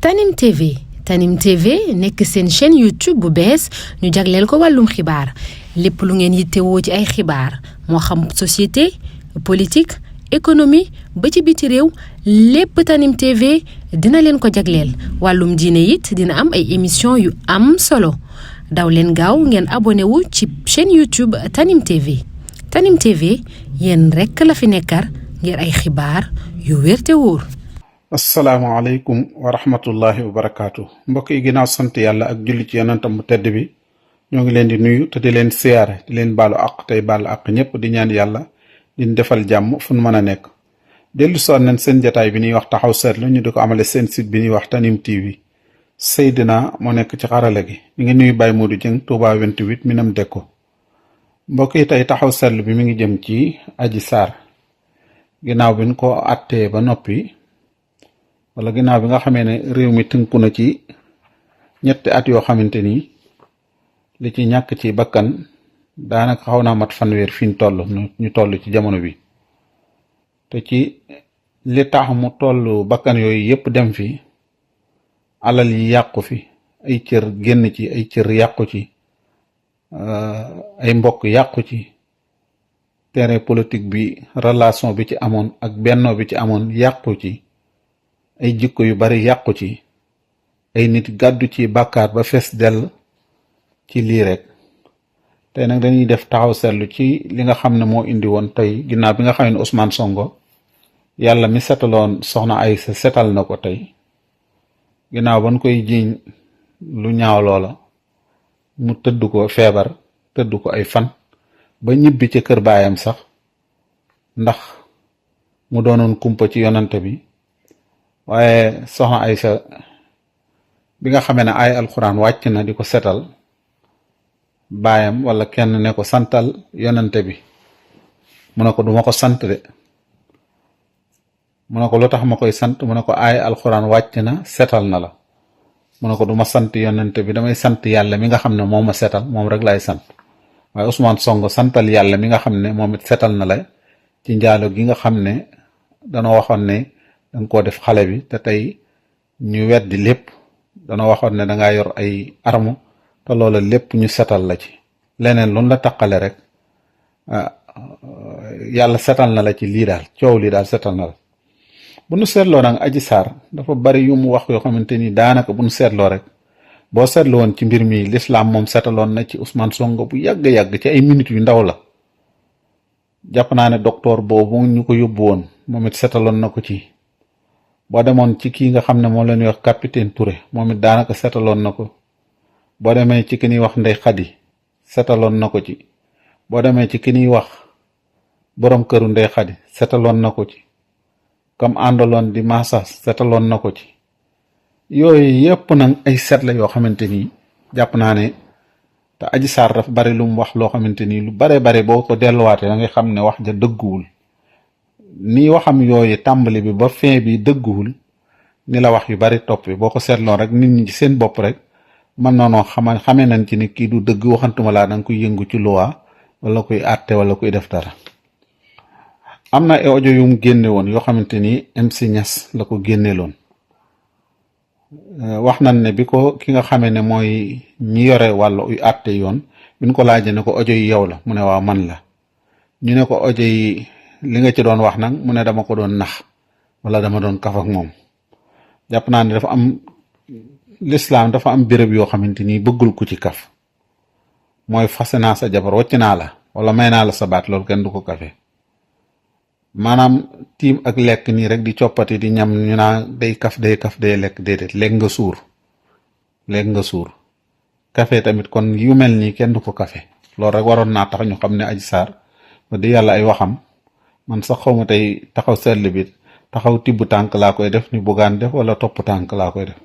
Tanim TV Tanim TV nekk seen chaîne YouTube bu bees ñu jagleel ko wàllum xibaar lépp lu ngeen yittewoo ci ay xibaar moo xam société politique économie ba ci biti réew lépp Tanim TV dina leen ko jagleel wàllum diine it dina am ay émission yu am solo daw leen gaaw ngeen abonné wu ci chaîne YouTube Tanim TV Tanim TV yéen rekk la fi nekkar ngir ay xibaar yu wér te wóor. asalaamaaleykum wa rahmatullahi wa barakaatu mbokk yi ginnaaw sant yàlla ak julli ci yonentam bu tedd bi ñoo ngi leen di nuyu te di leen siyaare di leen baalu àq tey baalu àq ñëpp di ñaan yàlla di defal jàmm fu nu mën a nekk. dellu soon nañ seen jataay bi ñuy wax taxaw seetlu ñu di ko amale seen site bi ñuy wax Tanim TV Seydina moo nekk ci xarala gi mi ngi nuyu Baye Modou Dieng Touba 28 Minam Dekko. mbokk yi tey taxaw seetlu bi mi ngi jëm ci Adji Sarr ginnaaw bi ñu ko àttee ba noppi. wala ginnaaw bi nga xamee ne réew mi tënku na ci ñetti at yoo xamante ni li ci ñàkk ci bakkan daanaka xaw naa mat fanweer fi ñu toll ci jamono bi te ci li tax mu toll bakkan yooyu yépp dem fi alal yi yàqu fi ay cër génn ci ay cër yàqu ci ay mbokk yàqu ci terrain politique bi relation bi ci amoon ak bennoo bi ci amoon yàqu ci ay jikko yu bari yàqu ci ay nit gàddu ci bàkkaar ba fees dell ci lii rek tey nag dañuy def taxaw seetlu ci li nga xam ne moo indi woon tey ginnaaw bi nga xam ne Ousmane Sonko yàlla mi setaloon soxna Aïssa setal na ko tey ginnaaw ban koy jiiñ lu ñaaw loola mu tëdd ko feebar tëdd ko ay fan ba ñibbi ci kër baayam sax ndax mu doonoon kumpa ci yonante bi waaye soxna Aïssa bi nga xamee ne ay alxuraan wàcc na di ko setal baayam wala kenn ne ko santal yonante bi mu ne ko duma ko sant de mu ne ko lu tax ma koy sant mu ne ko ay alxuraan wàcc na setal na la mu ne ko duma sant yonante bi damay sant yàlla mi nga xam ne moo ma setal moom rek laay sant waaye Ousmane Sonko santal yàlla mi nga xam ne moom it setal na la ci njaalo gi nga xam ne danoo waxoon ne danga koo def xale bi te tey ñu weddi lépp dana waxoon ne dangaa yor ay arme te loola lépp ñu setal la ci leneen lu la taqale rek yàlla setal na la ci lii daal coow lii daal setal na la. bu nu seetloo nag Adji Sarr dafa bari yu mu wax yoo xamante ni daanaka bu nu seetloo rek boo seetloo woon ci mbir mi lislaam moom setaloon na ci Ousmane Sonko bu yàgg-yàgg ci ay minutes yu ndaw la jàpp naa ne docteur boobu ñu ko yóbbu woon moom it setaloon na ko ci. boo demoon ci kii nga xam ne moom la ñuy wax capitaine Touré moom it daanaka setaloon na ko boo demee ci ki ñuy wax Ndey Xadi setaloon na ko ci boo demee ci ki ñuy wax borom këru Ndey Xadi setaloon na ko ci comme àndaloon di massage setaloon na ko ci yooyu yépp nag ay set la yoo xamante ni jàpp naa ne te Adji Sarr dafa bari lu mu wax loo xamante ni lu bare boo ko delluwaatee da ngay xam ne wax ja dëgguwul ni waxam yooyu tàmbali bi ba fin bi dëgguwul ni la wax yu bari topp bi boo ko seetloo rek nit ñi ci seen bopp rek mën noonoo xamee nañ ci ni kii du dëgg waxantuma laa danga koy yëngu ci loi wala koy àtte wala koy def dara. am na ay audio yu mu génne woon yoo xamante ni MC Niass la ko génneeloon wax nañ ne bi ko ki nga xamee ne mooy ñi yore wàllu yu àtte yoon bi ñu ko laajee ne ko audio yi yow la mu ne waaw man la ñu ne ko audio yi li nga ci doon wax nag mu ne dama ko doon nax wala dama doon kaf ak moom jàpp naa ne dafa am lislaam dafa am béréb yoo xamante ni bëggul ku ci kaf mooy fase naa sa jabar wacc naa la wala may naa la sa baat loolu kenn du ko kafe maanaam tiim ak lekk nii rek di coppati di ñam ñu naa day kaf day lekk déedéet lekk nga suur kafe tamit kon yu mel nii kenn du ko kafe loolu rek waroon naa tax ñu xam ne Adji Sarr ba di yàlla ay waxam man sax xawma tey taxaw seetlu bi taxaw tibb tànk laa koy def ni buggaan def wala topp tànk laa koy def.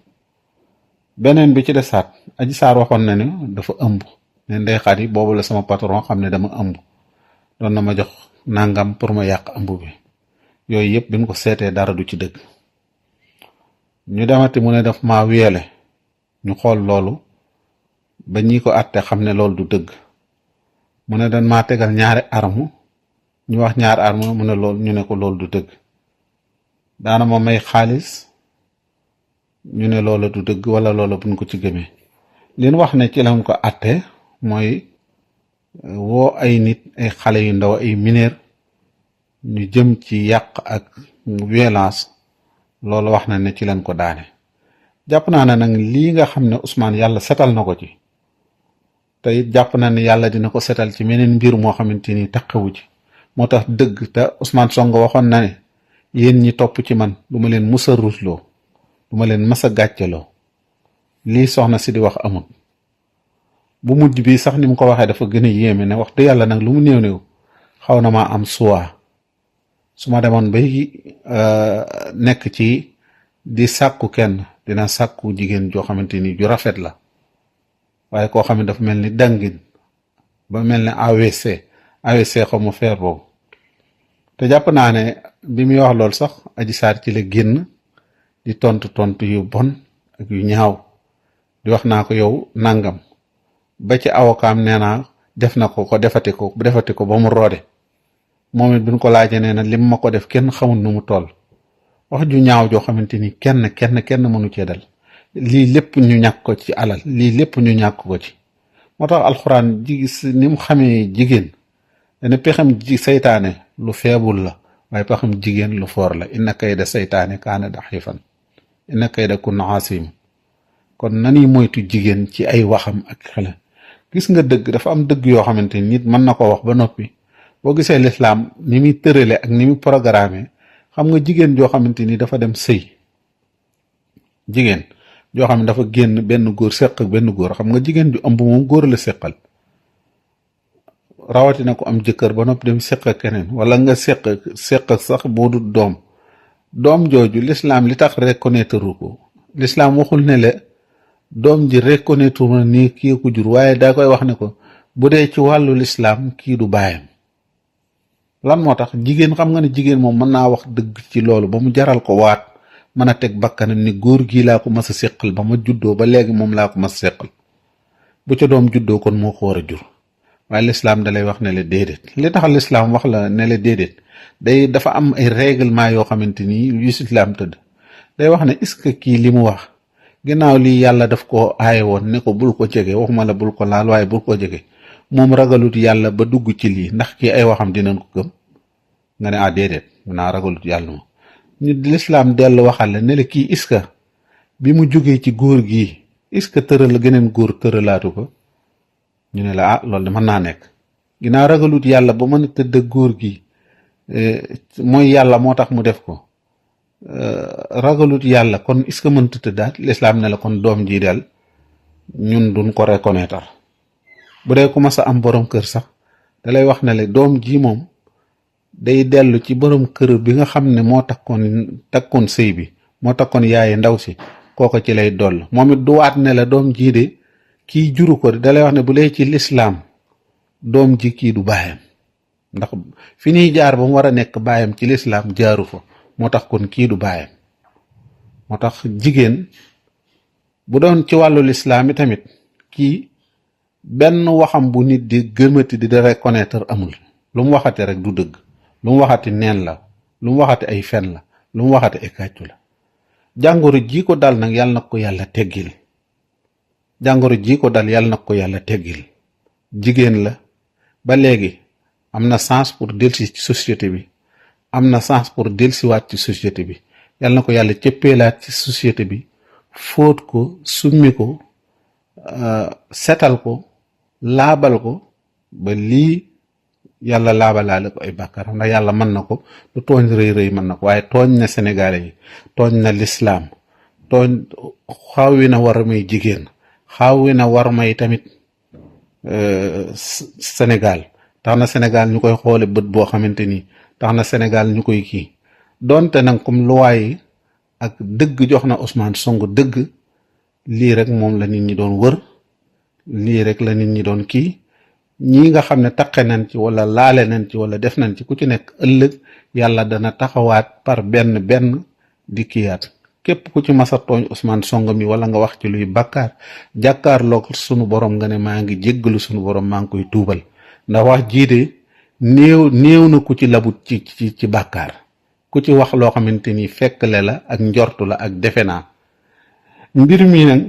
beneen bi ci desaat Adji Sarr waxoon na ne dafa ëmb ne Ndey Xadi boobu la sama patron xam ne dama ëmb doon na ma jox nangam pour ma yàq ëmb bi yooyu yëpp bi ñu ko seetee dara du ci dëgg ñu demati mu ne daf maa weele ñu xool loolu ba ñi ko àtte xam ne loolu du dëgg mu ne dañ maa tegal ñaari arme ñu wax ñaar arme mu ne loolu ñu ne ko loolu du dëgg daana ma may xaalis ñu ne loola du dëgg wala loola buñ ko ci gëmee leen wax ne ci lañ ko àtte mooy woo ay nit ay xale yu ndaw ay mineur ñu jëm ci yàq ak violence loolu wax na ne ci lañ ko daane jàpp naa ne nag lii nga xam ne Ousmane yàlla setal na ko ci te it jàpp naa ne yàlla dina ko setal ci meneen mbir moo xamante ni taqewu ci moo tax dëgg te Ousmane Sonko waxoon na ne yéen ñi topp ci man du ma leen musa ruusloo du ma leen mës a gàcceloo lii soxna si di wax amul bu mujj bi sax ni mu ko waxee dafa gën a yéeme ne wax dëgg yàlla nag lu mu néew néew xaw na maa am suwaa su ma demoon bay nekk ci di sàkku kenn dina sàkku jigéen joo xamante ni ju rafet la waaye koo xam ne dafa mel ni dangin ba mel ne AVC xaw ma feer boobu te jàpp naa ne bi muy wax loolu sax Adji Sarr ci la génn di tontu yu bon ak yu ñaaw di wax naa ko yow nangam ba ci awokaam nee naa def na ko defati ko ba mu roode moom it buñ ko laajee nee na lim ma ko def kenn xamul nu mu toll wax ju ñaaw joo xamante ni kenn mënu cee dal lii lépp ñu ñàkk ko ci alal lii lépp ñu ñàkk ko ci moo tax alxuraan ni mu xamee jigéen dana pexam saytaane lu feebul la waaye pexam jigéen lu foor la inna kayda saytaane kaana daxifan inna kayda kunna asim kon nani moytu jigéen ci ay waxam ak xel gis nga dëgg dafa am dëgg yoo xamante ni nit mën na ko wax ba noppi boo gisee lislaam ni muy tërale ak ni muy programme xam nga jigéen joo xamante ni dafa dem sëy jigéen joo xam ne dafa génn benn góor seq ak benn góor xam nga jigéen ju ëmb moom góor la seqal rawatina ko am jëkkër ba noppi dem seq ak keneen wala nga seq sax boo dul doom jooju lislaam li tax reconnaître ko lislaam waxul ne la doom ji reconnaître na ni kii ko jur waaye daa koy wax ne ko bu dee ci wàllu lislaam kii du baayam lan moo tax jigéen xam nga ne jigéen moom mën naa wax dëgg ci loolu ba mu jaral ko waat mën a teg bakkanam ni góor gii laa ko mas a séqal ba ma juddoo ba léegi moom laa ko mas a séqal bu ca doom juddoo kon moo ko war a jur waaye lislaam dalay wax ne la déedéet li tax lislaam wax la ne la déedéet dafa am ay règlement yoo xamante ni yu lislaam tëdd day wax ne est-ce que kii li mu wax ginnaaw lii yàlla daf ko aaye woon ne ko bul ko jege waxuma la bul ko laal waaye bul ko jege moom ragalut yàlla ba dugg ci lii ndax kii ay waxam dinañ ko gëm nga ne déedéet naa ragalut yàlla moom ñu lislaam dellu waxal la ne la kii est-ce que bi mu jógee ci góor gii est-ce que tëral geneen góor tëralaatu ko ñu ne la loolu de mën naa nekk ginnaaw ragalut yàlla ba mën a tëdd góor gi mooy yàlla moo tax mu def ko ragalut yàlla kon est-ce que mënta tëddaat lislaam ne la kon doom ji del ñun duñ ko reconnaître bu dee ku mas a am borom kër sax dalay wax ne la doom ji moom day dellu ci borom kër bi nga xam ne moo takkoon sëy bi moo takkoon yaaye ndaw si kooko ci lay doll moom it du waat ne la doom jii de kii juru ko dalay wax ne bu lay ci lislaam doom ji kii du baayam ndax fi ñuy jaar ba mu war a nekk baayam ci lislaam jaaru fa moo tax kon kii du baayam moo tax jigéen bu doon ci wàllu lislaam yi tamit kii benn waxam bu nit di gëmati di reconnaître amul lu mu waxati rek du dëgg lu mu waxati neen la lu mu waxati ay fen la lu mu waxati ay kàccu la jàngoro ji ko dal nag yàlla na ko yàlla teggil jàngoro ji ko dal yàlla na ko yàlla teggil jigéen la ba léegi am na chance pour delsi ci société bi am na chance pour delsiwaat ci société bi yàlla na ko yàlla cëppeelaat ci société bi fóot ko summi ko setal ko laabal ko ba lii yàlla laabalaale ko ay bàkkaaram ndax yàlla mën na ko lu tooñ rëy mën na ko waaye tooñ na sénégalais yi tooñ na lislaam tooñ xawwi na war may jigéen xawwi na war may tamit Sénégal tax na Sénégal ñu koy xoole bët boo xamante ni tax na Sénégal ñu koy kii donte nag comme luwaay yi ak dëgg jox na Ousmane Sonko dëgg lii rek moom la nit ñi doon wër lii rek la nit ñi doon kii ñii nga xam ne taqe nañ ci wala laale nañ ci wala def nañ ci ku ci nekk ëllëg yàlla dana taxawaat par benn di kiyaat képp ku ci masa tooñ Ousmane Sonko mi wala nga wax ci luy bakkaar jàkkaarloog sunu borom nga ne maa ngi jéggalu sunu borom maa ngi koy tuubal ndax wax jii de néew na ku ci labut ci bàkkaar ku ci wax loo xamante ni fekkle la ak njortu la ak defe naa mbir mi nag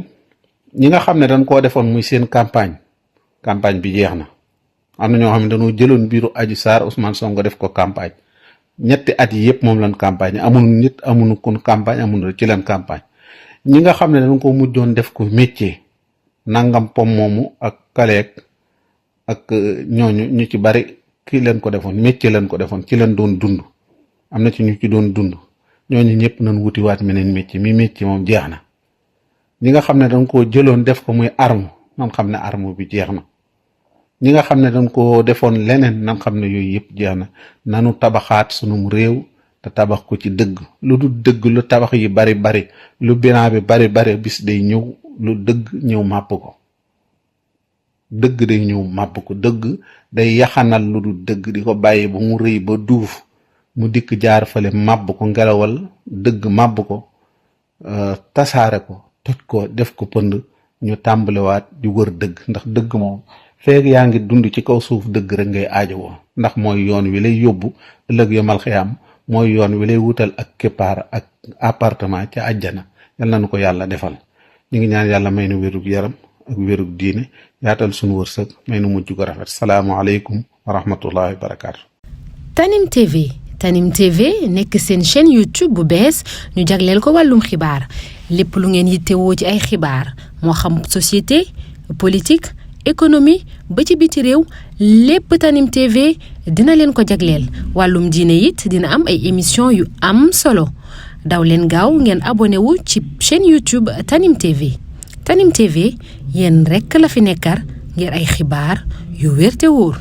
ñi nga xam ne dañ koo defoon muy seen campagne bi jeex na. am na ñoo xam ne dañoo jëloon mbiru Adji Sarr Ousmane Sonko def ko campagne ñetti at yi yëpp moom lañ campagne amul nit amul kun campagne amul ci leen campagne ñi nga xam ne dañ ko mujjoon def ko métier nangam pom moomu ak kaleek ak ñooñu ñu ci bari kii leen ko defoon métier leen ko defoon ci leen doon dund am na ci ñu ci doon dund ñooñu ñëpp nañ wutiwaat meneen métier moom jeex na ñi nga xam ne dañ koo jëloon def ko muy arme nan xam ne arme bi jeex na ñi nga xam ne dañ ko defoon leneen nan xam ne yooyu yëpp jeex na nanu tabaxaat sunum réew te tabax ko ci dëgg lu du dëgg lu tabax yi bari lu bilan bi bari bis day ñëw lu dëgg ñëw màpp ko dëgg day ñëw màpp ko dëgg day yaxanal lu du dëgg di ko bàyyi ba mu rëy ba duuf mu dikk jaar fale màbb ko ngelawal dëgg màbb ko tasaare ko toj ko def ko pënd ñu tàmbaliwaat di wër dëgg ndax dëgg moom feeg yaa ngi dund ci kaw suuf dëgg rek ngay aajowoo ndax mooy yoon wi lay yóbbu ëllëg yomal xiyaam mooy yoon wi lay wutal ak keppaar ak appartement ca àjjana yal nañu ko yàlla defal ñu ngi ñaan yàlla may nu wérug yaram ak wérug diine yaatal sunu wërsëg may nu mujj ko rafet salaamualeykum wa rahmatullahi wa barakaatu. Tanim TV nekk seen chaîne YouTube bu bees ñu jagleel ko wàllum xibaar lépp lu ngeen yittewoo ci ay xibaar moo xam société politique économie ba ci biti réew lépp Tanim TV dina leen ko jagleel wàllum diine it dina am ay émission yu am solo daw leen gaaw ngeen abonné wu ci chaîne YouTube Tanim TV yéen rekk la fi nekkar ngir ay xibaar yu wér te wóor